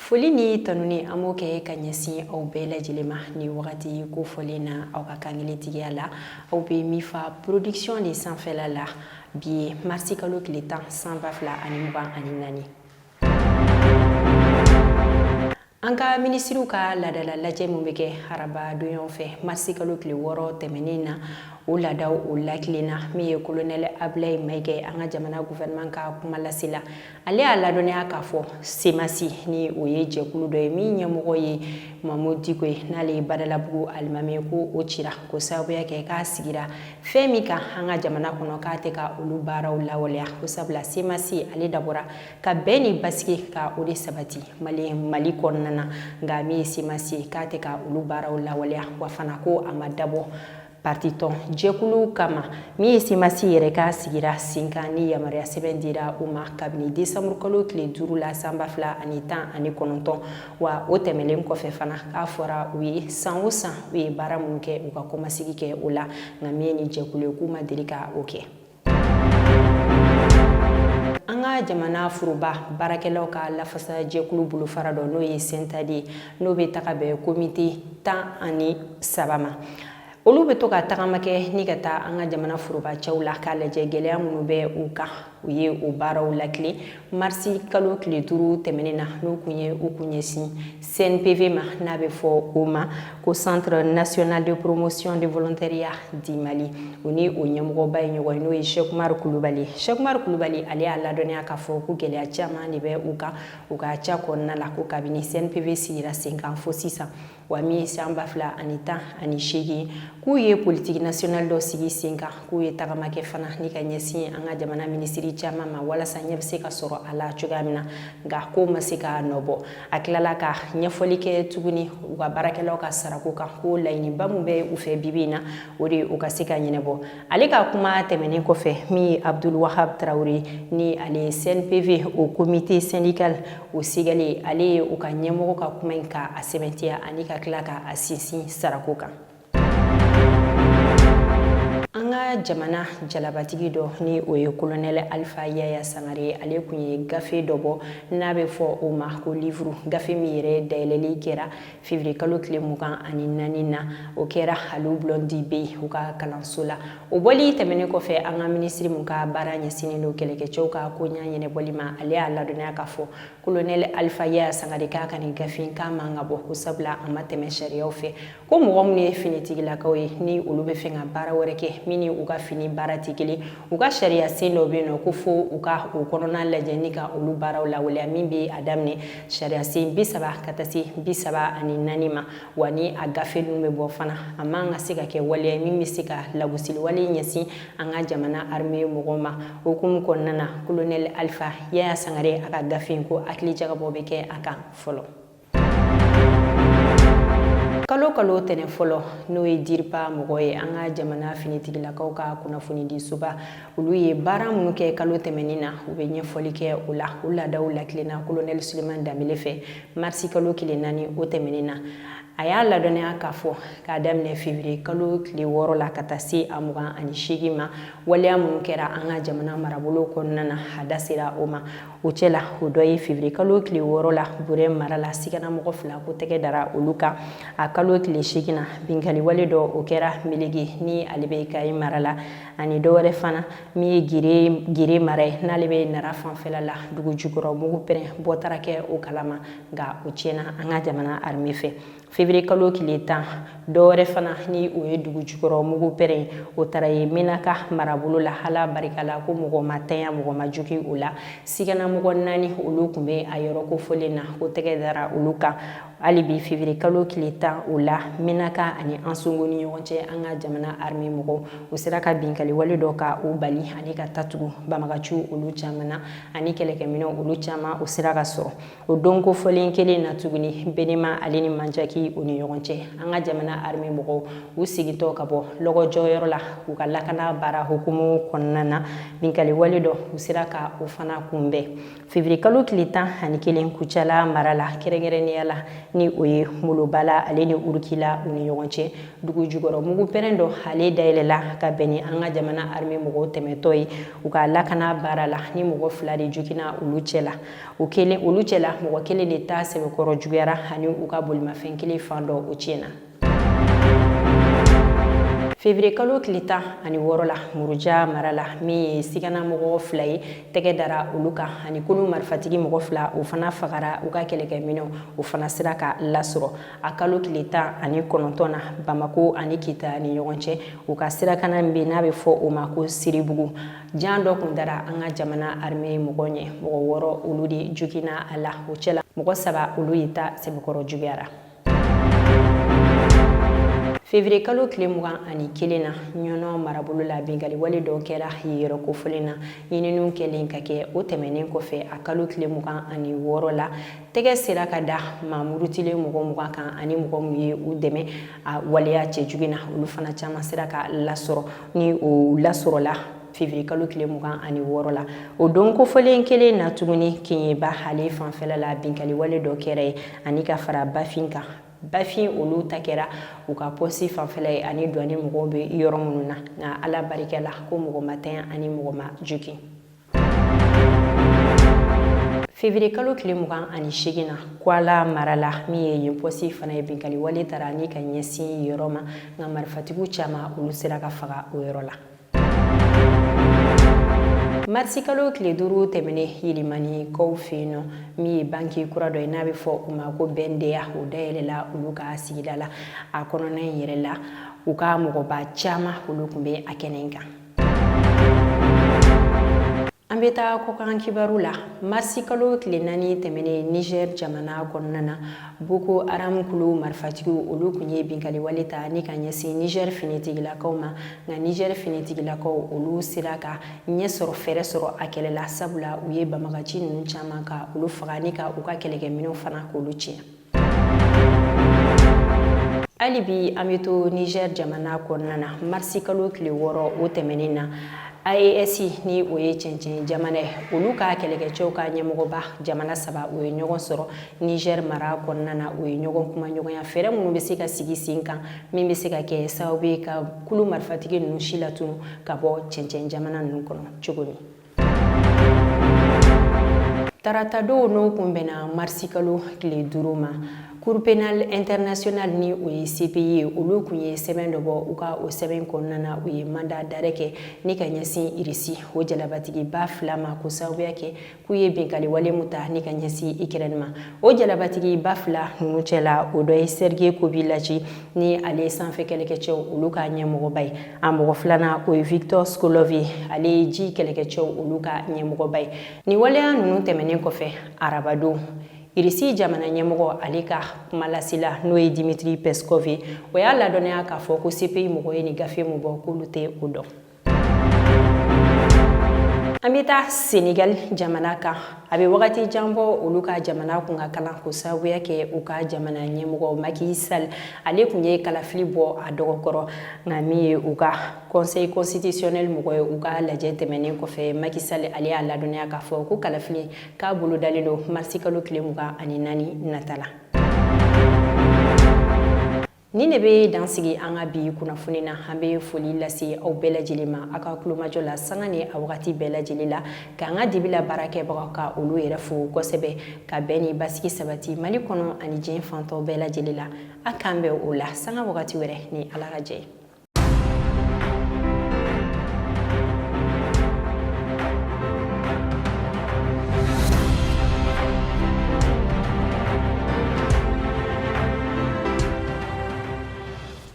Foli ni tanuni an b'o kɛ ka ɲɛsin aw bɛɛ lajɛlen ma ni wagati kofɔlen na aw ka kankelentigiya la. Aw bɛ Mifa Production de sanfɛla la. Bi ye marisi kalo tile 10 san 2024. An ka minisiriw ka laadala lajɛ min bɛ kɛ araba donyaw fɛ marisi kalo tile 6 tɛmɛnen na, o laadaw o lakilenna. Min ye kolonɛli Abulayi Mayiga ye, an ka jamana gouvernement ka kumalasela, ale y'a ladɔnniya k'a fɔ CMAS, ni o ye jɛkulu dɔ ye min ɲɛmɔgɔ ye Mamudu Diko ye, n'ale ye Badalabugu alimami ye, ko o cira ko sababuya kɛ k'a sigira fɛn min kan an ka jamana kɔnɔ, k'a tɛ ka olu baaraw lawaleya, ko sabula CMAS ale dabɔra ka bɛn ni basigi ka o de sabati Mali Mali kɔnɔna na. Nka min ye CMAS ye, k'a tɛ ka olu baaraw lawaleya, wa fana ko a ma dabɔ parti tɔn jɛkulu kama. Min ye CMAS yɛrɛ k'a sigira sen kan ni yamaruya sɛbɛn dira u ma kabini desanburu kalo tile 5 la san 2019, wa o tɛmɛlen kɔfɛ fana, k'a fɔra u ye san o san u ye baara minnu kɛ, u ka kɔmasegi kɛ o la. Nka min ye nin jɛkulu ye, k'u ma deli ka o kɛ. An ka jamana foroba baarakɛlaw ka lafasa jɛkulu bolofara dɔ, n'o ye SYNTADE ye, n'o bɛ taga bɛn komite 13 ma, olu bɛ to ka tagama kɛ ni ka taa an ka jamana forobacɛw la k'a lajɛ gɛlɛya minnu bɛ u kan. U ye o baaraw lakilen marisi kalo tile 5 tɛmɛnen na, n'u kun ye u kun ɲɛsin CNPV ma, n'a bɛ fɔ o ma ko Centre national de promotion de volontariat du Mali. U ni o ɲɛmɔgɔba ye ɲɔgɔn ye, n'o ye Cheick Oumar Kulubali. Cheick Oumar Kulubali, ale y'a ladɔnniya k'a fɔ ko gɛlɛya caman de bɛ u kan u ka ca kɔnɔna la, ko kabini CNPV sigira sen kan fo sisan, wa min ye san 2018, k'u ye politique nationale dɔ sigi sen kan, k'u ye tagama kɛ fana ni ka ɲɛsin an ka jamana minisiri caman ma walasa ɲɛ bɛ se ka sɔrɔ a la cogoya min na, nka k'o ma se ka nɔbɔ. A tilala ka ɲɛfɔli kɛ tuguni u ka baarakɛlaw ka sarako kan, ko laɲiniba min bɛ u fɛ bibi in na, o de ye u ka se ka ɲɛnabɔ. Ale ka kuma tɛmɛnen kɔfɛ, min ye Abdul Wahab Traoré, ni ale ye CNPV o comité syndical o sigalen, ale ye u ka ɲɛmɔgɔ ka kuma in ka a sɛbɛntiya ani ka tila ka a sinsin sarako kan. An ka jamana jalabatigi dɔ, ni o ye kolonɛli Alpha Yaya Sangare, ale kun ye gafe dɔ bɔ n'a bɛ fɔ o ma ko livre. Gafe min yɛrɛ dayɛlɛli kɛra février kalo tile 24 na, o kɛra Aliou Blondin Bey u ka kalanso la. O bɔli tɛmɛnen kɔfɛ, an ka minisiri mun ka baara ɲɛsinnen don kɛlɛkɛcɛw ka koɲa ɲɛnabɔli ma, ale y'a ladɔnniya k'a fɔ kolonɛli Alpha Yaya Sangare k'a ka nin gafe k'a man ka bɔ, ko sabula a ma tɛmɛ sariyaw fɛ, ko mɔgɔ minnu ye finitigilakaw ye, ni olu bɛ fɛ ka baara wɛrɛ kɛ min ni u ka fini baara tɛ kelen, u ka sariya sen dɔ bɛ yen nɔ, ko fo u ka o kɔnɔna lajɛ ni ka olu baaraw lawaleya, min bɛ a daminɛ sariya sen 30 ka taa se 34 ma. Wa ni a gafe ninnu bɛ bɔ fana, a man ka se ka kɛ waleya min bɛ se ka lagosili wale ɲɛsin an ka jamana armée mɔgɔw ma. O hukumu kɔnɔna na, kolonɛli Alpha Yaya Sangare a ka gafe in, ko hakili jagabɔ bɛ kɛ a kan fɔlɔ. Kalo kalo tɛnɛ fɔlɔ, n'o ye DIRPA mɔgɔ ye, an ka jamana finitigilakaw ka kunnafonidisoba, olu ye baara minnu kɛ kalo tɛmɛnin na, u bɛ ɲɛfɔli kɛ o la. O laadaw lakilenna kolonɛli Suleman Danbele fɛ marisi kalo tile 4 o tɛmɛnin na. A y'a ladɔnniya k'a fɔ k'a daminɛ février kalo tile 6 la ka taa se a 28 ma, waleya minnu kɛra an ka jamana marabolo kɔnɔna na, a da sera o ma. O cɛ la, o dɔ ye février kalo tile 6 la, Burɛ mara la, siganamɔgɔ fila ko tɛgɛ dara olu kan. A kalo tile 8 na, binkanni wale dɔ o kɛra Melege, ni ale bɛ Kayi mara la, ani dɔ wɛrɛ fana min ye Gere mara ye, n'ale bɛ Nara fanfɛla la, dugu jukɔrɔ mugu pɛrɛn bɔ taara kɛ o kalama, nka o tiɲɛna an ka jamana armée fɛ. Février kalo tile 10, dɔwɛrɛ fana ni o ye dugu jukɔrɔ mugu pɛrɛn, o taara ye Menaka marabolo la. Ala barika la, ko mɔgɔ ma tanya, mɔgɔ ma jogin o la. Siganamɔgɔ naani, olu tun bɛ a yɔrɔ kofɔlen na, ko tɛgɛ dara olu kan. Hali bi février kalo tile 10 o la, Menaka ani Ansongo ni ɲɔgɔn cɛ, an ka jamana armée mɔgɔw, u sera ka binkanni wale dɔ ka o bali ani ka tatugu banbagaciw olu caman na, ani kɛlɛkɛminɛw olu caman o sera ka sɔrɔ. O don kofɔlen kelen na tuguni, Benema ale ni Manjaki, u ni ɲɔgɔn cɛ. An ka jamana armée mɔgɔw u segintɔ ka bɔ lɔgɔjɔyɔrɔ la u ka lakana baara hukumu kɔnɔna na, binkanni wale dɔ u sera ka o fana kunbɛn. Février kalo tile 11, Kucala mara la, kɛrɛnkɛrɛnnenya la ni o ye Molobala ale ni Urukila u ni ɲɔgɔn cɛ, dugu jukɔrɔ mugu pɛrɛn dɔ ale dayɛlɛla ka bɛn ni an ka jamana armée mɔgɔw tɛmɛtɔ ye u ka lakana baara la, ni mɔgɔ 2 de joginna olu cɛ la. O kelen olu cɛ la, mɔgɔ kelen de ta sɛbɛkɔrɔ juguyara ani u ka bolimafɛn kelen fan dɔ o tiɲɛna. Février kalo tile 16 la, Muruja mara la, min ye sigana mɔgɔ 2 ye, tɛgɛ dara olu kan ani kulu marifatigi mɔgɔ 2 o fana fagara, u ka kɛlɛkɛminɛw o fana sera ka lasɔrɔ. A kalo tile 19 na, Bamako ani Kita ni ɲɔgɔn cɛ, u ka sirakana min bɛ n'a bɛ fɔ o ma ko Siribugu, jan dɔ kun dara an ka jamana armée mɔgɔ ɲɛ. Mɔgɔ 6 olu de joginna a la, o cɛla mɔgɔ 3 olu ye ta sɛbɛkɔrɔ juguyara. Février kalo tile 21 na, Ɲɔnɔ marabolo la, binkanni wale dɔ kɛra yen yɔrɔ kofɔlen na. Ɲininiw kɛlen ka kɛ, o tɛmɛnen kɔfɛ, a kalo tile 26 la, tɛgɛ sera ka da maa murutilen mɔgɔ 20 kan ani mɔgɔ min ye u dɛmɛ a waleya cɛjugu na, olu fana caman sera ka lasɔrɔ. Ni o lasɔrɔla février kalo tile 26 la, o don kofɔlen kelen na tuguni, Keɲeba ale fanfɛla la, binkanni wale dɔ kɛra yen ani ka fara Bafin kan. Bafin olu ta kɛra u ka pɔsi fanfɛla ye ani douane mɔgɔw bɛ yɔrɔ minnu na, nka Ala barika la ko mɔgɔ ma tanya ani mɔgɔ ma jogin. Février kalo tile 28 na, Kwala mara la, min ye yen pɔsi fana ye, binkanni wale taara ni ka ɲɛsin yɔrɔ ma, nka marifatigiw caman olu sera ka faga o yɔrɔ la. Marisi kalo tile 5 tɛmɛnen, Yelimanikaw fɛ yen nɔ, min ye banki kura dɔ ye n'a bɛ fɔ o ma ko BNDA, o dayɛlɛla olu ka sigida la. A kɔnɔna in yɛrɛ la, u ka mɔgɔba caman olu tun bɛ a kɛnɛ in kan. An bɛ taa kɔkan kibaru la. Marisi kalo tile 4 tɛmɛnen, Niger jamana kɔnɔna na, Boko Haram kulu marifatigiw olu tun ye binkanni wale ta ni ka ɲɛsin Niger finitigilakaw ma, nka Niger finitigilakaw olu sera ka ɲɛ sɔrɔ, fɛɛrɛ sɔrɔ a kɛlɛ la, sabula u ye banbagaci ninnu caman ka olu faga ni ka u ka kɛlɛkɛminɛw fana k'olu tiɲɛ. Hali bi an bɛ to Niger jamana kɔnɔna na. Marisi kalo tile 6 o tɛmɛnen na, AES ni o ye cɛncɛn jamana ye, olu ka kɛlɛkɛcɛw ka ɲɛmɔgɔba jamana 3 o ye ɲɔgɔn sɔrɔ Niger mara kɔnɔna na. O ye ɲɔgɔn kuma ɲɔgɔnya fɛɛrɛ minnu bɛ se ka sigi sen kan min bɛ se ka kɛ sababu ye ka kulu marifatigi ninnu si latunu ka bɔ cɛncɛn jamana ninnu kɔnɔ cogo min. Taratadon n'o kun bɛnna marisi kalo tile 5 ma, Cour pénale internationale ni o ye CPI ye, olu kun ye sɛbɛn dɔ bɔ. U ka o sɛbɛn kɔnɔna na, u ye mandat d'arrêt kɛ ni ka ɲɛsin Irisi o jalabatigiba 2 ma, ko sababuya kɛ k'u ye binkanni wale mun ta ni ka ɲɛsin Ukraine ma. O jalabatigiba 2 ninnu cɛla, o dɔ ye Sergei Kobylash ni ale ye sanfɛ kɛlɛkɛcɛw olu ka ɲɛmɔgɔba ye. A mɔgɔ filanan, o ye Victor Sokolov ye, ale ye ji kɛlɛkɛcɛw olu ka ɲɛmɔgɔba ye. Nin waleya ninnu tɛmɛnen kɔfɛ, arabadon, Irisi jamana ɲɛmɔgɔ ale ka kumalasela n'o ye Dimitri Peskov ye, o y'a ladɔnniya k'a fɔ ko CPI mɔgɔw ye nin gafe mun bɔ, k'olu tɛ o dɔn. An bɛ taa Senegal jamana kan. A bɛ wagati jan bɔ, olu ka jamana kun ka kalan ko sababuya kɛ u ka jamana ɲɛmɔgɔ Macky Sall ale tun ye kalafili bɔ a dɔgɔkɔrɔ. Nka min ye u ka conseil constitutionnel mɔgɔ ye, u ka lajɛ tɛmɛnen kɔfɛ, Macky Sall ale y'a ladɔnniya k'a fɔ ko kalafili k'a bolodalen don marisi kalo tile 24 nata la. Nin de bɛ dan sigi an ka bi kunnafoni na. An bɛ foli lase aw bɛɛ lajɛlen ma aw ka tulomajɔ la sanga ni a wagati bɛɛ lajɛlen la, k'an ka dibi la baarakɛbagaw ka olu yɛrɛ fo kosɛbɛ, ka bɛn ni basigi sabati Mali kɔnɔ ani diɲɛ fantɔ bɛɛ lajɛlen la. A k'an bɛn o la sanga wagati wɛrɛ ni Ala ka jɛ ye.